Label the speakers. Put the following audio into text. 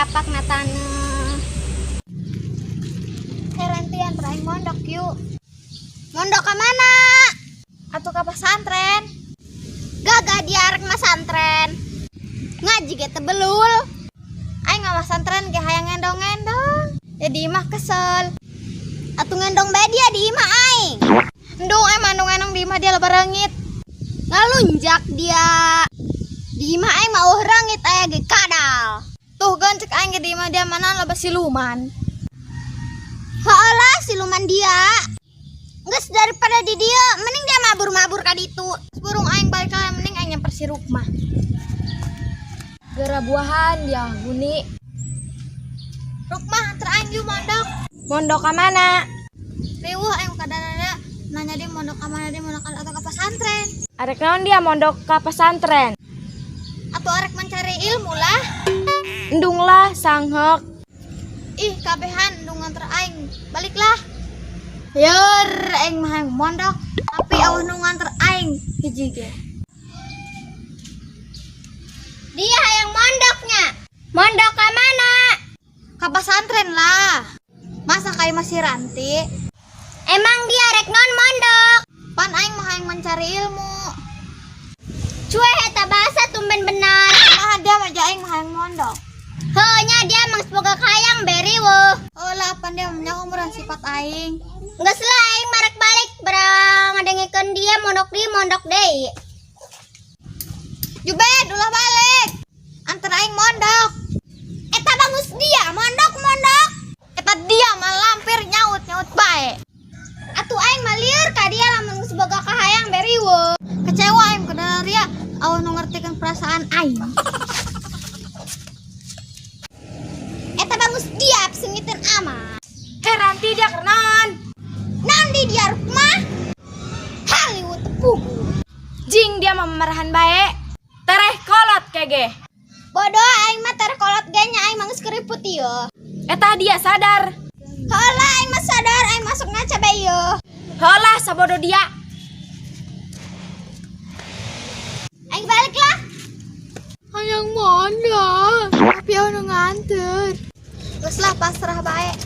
Speaker 1: Dirapak na taneuh.
Speaker 2: Heran ti antar aing mondok yuk.
Speaker 1: Mondok ka mana?
Speaker 2: Atuh ka pesantren.
Speaker 1: Gagah dia arek masantren. Ngaji ge teu belul.
Speaker 2: Aing mah masantren ge hayang ngendong-ngendong. Jadi imah kesel.
Speaker 1: Atuh ngendong bae dia di imah aing.
Speaker 2: Endung aing mah endong-endong di imah dia loba reungit.
Speaker 1: Ngalunjak dia. Di imah aing mah eueuh reungit, aya ge kadal.
Speaker 2: Tuh kan cek aing ge di imah dia mana loba siluman.
Speaker 1: Heueuh lah siluman dia. Geus daripada di dieu, mending dia mabur-mabur ka ditu.
Speaker 2: Burung aing balik lah, mending aing nyamper si Rukmah.
Speaker 3: Gera buahan dia guni.
Speaker 2: Rukmah, antar aing yuk mondok.
Speaker 3: Mondok ka mana?
Speaker 2: Riweuh aing kadang nanya dia mondok ka mana, dia mondok atau ke pesantren.
Speaker 3: Arek naon dia mondok ka pesantren?
Speaker 2: Atau arek mencari ilmu lah.
Speaker 3: Endung lah sanghek.
Speaker 2: Ih, kabehan endung nganter aing. Baliklah. Yor, aing mah hayang mondok, tapi euweuh nu nganter aing hiji ge.
Speaker 1: Dia hayang mondoknya. Mondok ka mana?
Speaker 2: Ka pesantren lah. Masa kayak masih Ranti?
Speaker 1: Emang dia rek naon mondok?
Speaker 2: Pan aing mah hayang mencari ilmu.
Speaker 1: Cueh eta bahasa tumben benar.
Speaker 2: Mah dia mah aing mah hayang mondok.
Speaker 1: Heuh nya, dia emang semoga hayang beri weuh.
Speaker 2: Oh lah, pan dia mah umuran sifat aing.
Speaker 1: Geus lah, aing marek balik barang ngadengekeun dia mondok di mondok deui.
Speaker 2: Jubed, ulah balik. Antar aing mondok.
Speaker 1: Eta bagus dia mondok mondok.
Speaker 2: Eta dia mah lampir nyaut nyaut bae.
Speaker 1: Atuh aing mah lieur ka dia lamun geus boga kahayang beri weuh.
Speaker 2: Kecewa aing kada dia euweuh nu ngertikeun perasaan aing.
Speaker 1: Eta bagus dia sengiteun amat.
Speaker 3: Heh Ranti, dia keur naon?
Speaker 1: Naon di dia, Rukmah? Hollywood tepugu.
Speaker 3: Jing dia mah memarahan bae. Tereh kolot kege.
Speaker 1: Bodoh, aing mah tereh kolot ge nya, aing mah geus keriput ieu.
Speaker 3: Eta dia sadar.
Speaker 1: Heula, aing mah sadar, aing masuk ngaca bae ieu.
Speaker 3: Heulah sabodo dia.
Speaker 1: Aing balik lah.
Speaker 2: Hayang mondok, tapi euweuh nu nganter. Geus lah, pasrah bae.